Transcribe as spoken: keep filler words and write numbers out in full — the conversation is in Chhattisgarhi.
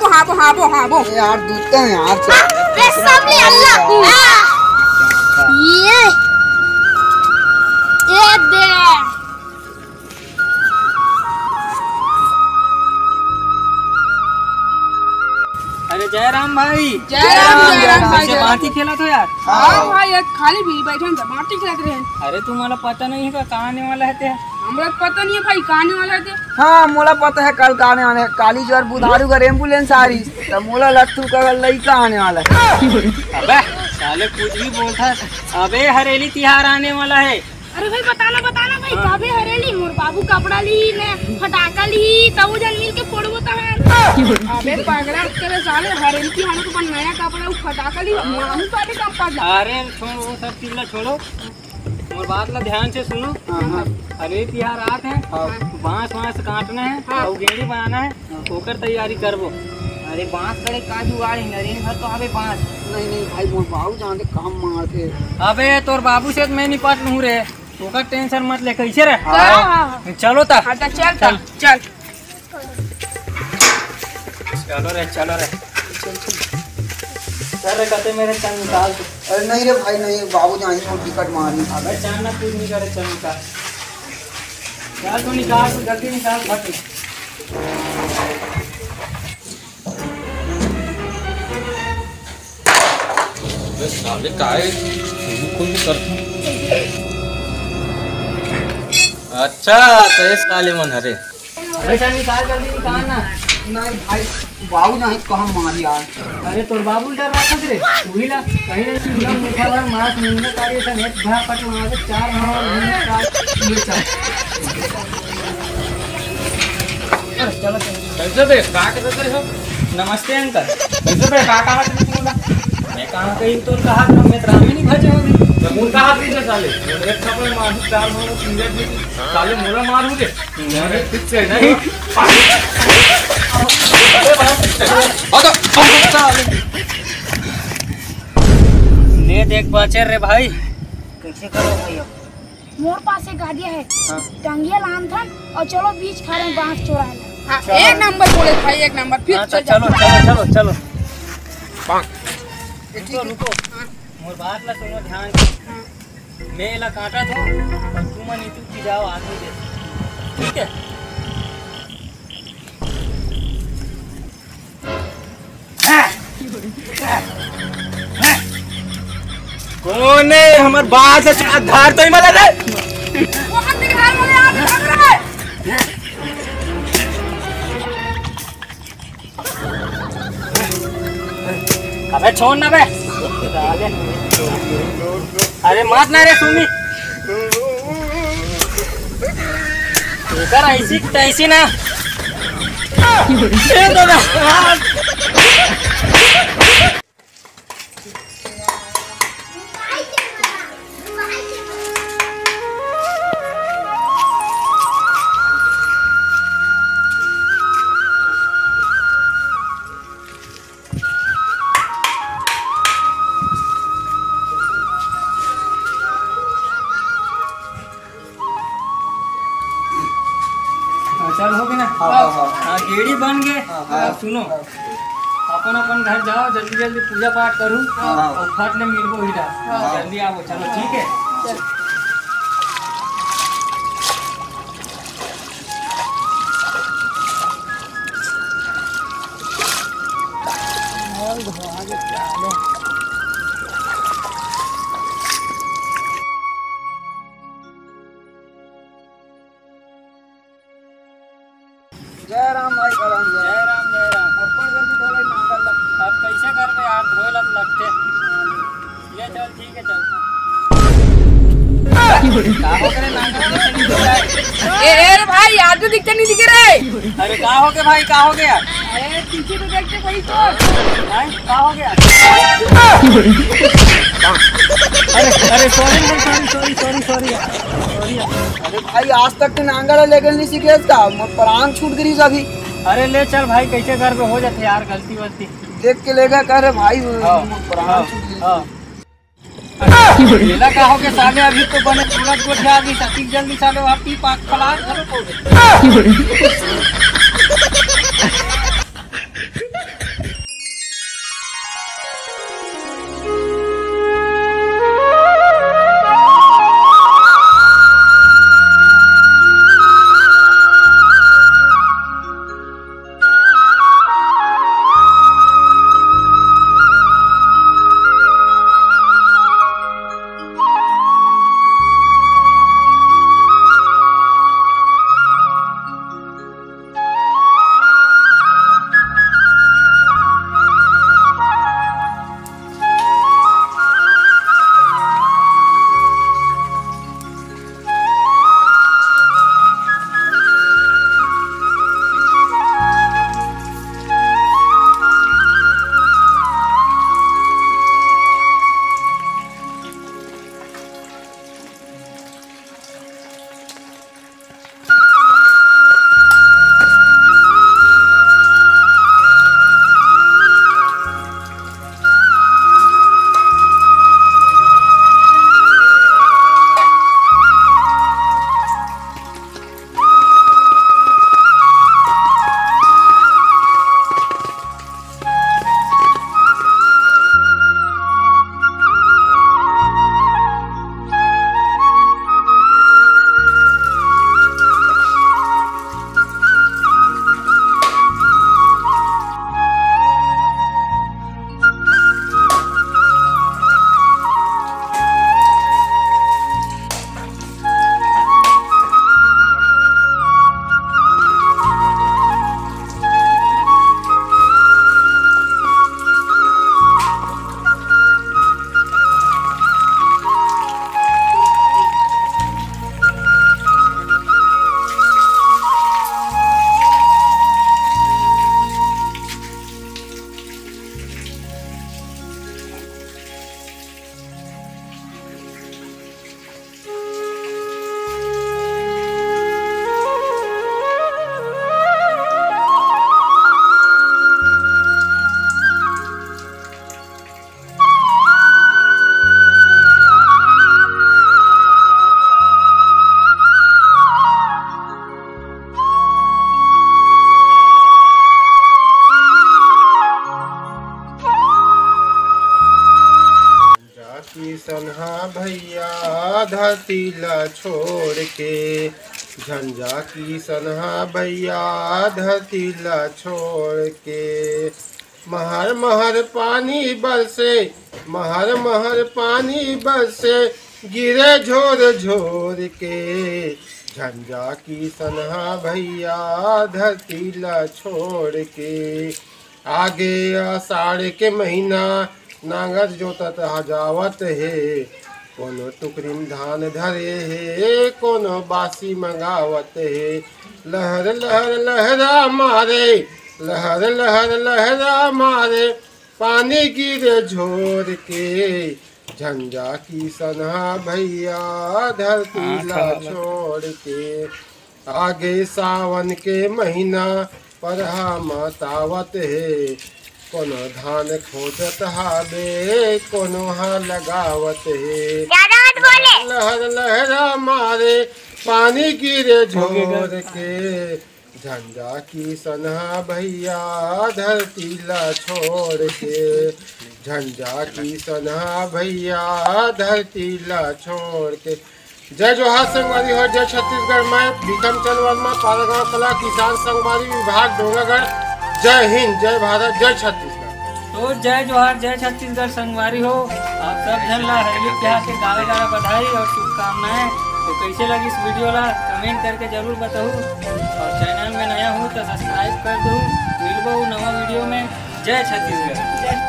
हाबो, हाबो, हाबो। ए यार, दूध तो है यार, चल। बे, सब ले अल्लाह। ये, ये दे। अरे जय राम भाई। जय राम, जय राम भाई, कैसे जय राम। बांटी खेलत हो यार? हाँ भाई, एक खाली भी बैठन त बांटी खेलत रहे। अरे तुम्हाला पता नहीं है का, कहाँ आने वाला है ते? हमरा पता नहीं है भाई, कहाँ आने वाला है ते? हाँ, मोला पता है कल का आने वाला है। काली जो है बुधारू घर एम्बुलेंस आ रही, त मोला लगथू का लइका आने वाला है। अबे साले कुछ भी बोलता है। अबे हरेली तिहार आने वाला है। अरे भाई, बताना, बताना भाई, हाँ। काबे हरेली? मोर बाबू कपड़ा ली ने, फटाका ली, तब जन मिल के फोड़बो तहार। अबे पगला करे साले, हरेली की हालत पर नया कपड़ा, उ फटाका ली, मानू तो अभी कम पड़ जा। अरे छोड़, वो सब चीज ला छोड़ो, मोर बात ला ध्यान से सुनो। हाँ, हाँ। हरेली तिहार आत है, हाँ। बांस वांस काटना है, हाँ। और गेड़ी बनाना है, ओकर तैयारी करबो। अरे बांस करे का जुगाड़ है, नरेन घर तो हवे बांस। नहीं, नहीं भाई, मोर बाबू जान दे काम मारथे। अबे तोर बाबू से तो मैं निपट लूँ रे, ओकर टेंशन मत ले। कैसे रे? हाँ, हाँ, हाँ। चलो ता। हाँ, तो चल ता, चल। चल। चलो रे, चलो रे। चल रे, कते मेरे चल निकाल तू। अरे नहीं रे भाई, नहीं, बाबू जान दे, मोर टिकट मारी। अबे चल ना, तू नहीं करे, चल निकाल। चल तू निकाल, तू जल्दी निकाल, फट। अबे साले काय, कोई भी करते हैं। अच्छा, तो ये साले मन हरे। अबे चल निकाल, जल्दी निकाल ना। नहीं भाई, बाबू नहीं, कहाँ मार यार। अरे तोर बाबू डर रहा था रे, वही ला कहीं नहीं, पूरा मीठा भर मांस मुंगा का ये सब एक भरा पट मार दे, चार मार मुंगा का ये सब। चलो, चलो। कैसे बे? का करत रहे हो? नमस्ते अंकल। कैसे बे? का कहा तुमने बोला? मैं कहाँ कहीं तो कहा था, मैं तो राम ही नहीं भजे होंगे। तो कौन कहा थी जो साले? एक थप्पड़ मार, चार मार, तीन दे दी। साले मोला मार हो गए। अरे, ठीक से नहीं। अरे, बाप रे। ले देख बाचे रे भाई। कैसे करो भाई अब? मोर पास एक आइडिया है। हाँ। टंगिया लान थन और चलो बीच खारे में बांस चोरा है। हाँ, चलो। एक नंबर बोले भाई, एक नंबर। फिर हाँ, तो चल चलो, जाओ। चलो, चलो, चलो। ये ठीक रुको, है। रुको। हाँ। मोर बात ला सुनो ध्यान से। हाँ। मैं एला काटा था और तुम नीतू की जाओ आदमी दे। ठीक है? कौन है हमर बाल से चार धार तो ही मदद है। वो हाथ निकाल, बोले, "आप भाग रहा है।" अबे छोड़ ना बे। अरे मार ना रे सुमी। इधर ऐसी तैसी ना। ए दादा। हाँ, चल हो गए ना? हाँ, हाँ, हाँ। हाँ, गेड़ी बन गए। हाँ, हाँ। अब सुनो, हाँ। अपन अपन घर जाओ, जल्दी जल्दी पूजा पाठ करूँ हाँ। और फट ले मिलबो ही हाँ। जल्दी आओ, चलो ठीक है। चल। जय राम भाई करण, जय राम, जय राम। अपन जल्दी धो ले नांगल ला। अब कैसे करबे यार, धोए ला तो लगते। ले चल, ठीक है, चल। का हो गए नांगल कैसे नहीं धो रहा है? ए, ए रे भाई, आगे दिखते नहीं दिखे रे। अरे का हो गया भाई, का हो गया? अरे पीछे तो देख के भाई तो। भाई का हो गया? अरे, अरे, sorry भाई, sorry, sorry, sorry, sorry यार, sorry यार। अरे भाई, आज तक तो नांगल लेके नहीं सीखे इसका, मोर प्राण छूट गई अभी। अरे ले चल भाई, कैसे घर पे हो जाते यार गलती वलती। देख के लेगा कर रे भाई, हाँ, मोर प्राण हाँ, छूट गई। हाँ। एला का हो के साले, अभी तो बने पूरा गोठिया अभी सतीक जल्दी साले वहाँ पी पाक पलार घरो को। धरती ला छोड़ के, झंझा किसन हा भैया धरती ला छोड़ के। महर महर पानी बरसे, महर महर पानी बरसे, गिरे झोर झोर के। झंझा किसन हा भैया धरती ला छोड़ के। आगे आषाढ़ के महीना, नांगर जोतत हा जावत हे। कोनो टुकरी म धान धरे हे, कोनो बासी मंगावत हे। लहर लहर लहरा मारे, लहर लहर लहरा मारे, पानी गिरे झोर के। झंझा किसन हा भैया धरती ला छोड़ के। आगे सावन के महीना, परहा म तावत हे। कोनो धान खोजत हाबे, कोनो हा लगावत हे। ज्यादा मत बोले। लहर लहरा मारे, पानी गिरे झोर के। झंझा किसन हा भैया धरती ला छोड़ के। झंझा किसन हा भैया धरती ला छोड़ के। जय जोहार संगवारी हो, जय छत्तीसगढ़। मैं भीखम चंद वर्मा, पारागांव कला, किसान संगवारी विभाग, डोंगरगढ़। जय हिंद, जय भारत, जय छत्तीसगढ़। तो जय जोहार, जय छत्तीसगढ़ संगवारी हो। आप सब झन ला हरेली तिहार के गाड़ा गाड़ा बधाई और शुभकामनाएं। तो कैसे लगिस वीडियो ला, कमेंट करके जरूर बताहू और चैनल में नया हो तो सब्सक्राइब कर दू। मिलबो नवा वीडियो में। जय छत्तीसगढ़।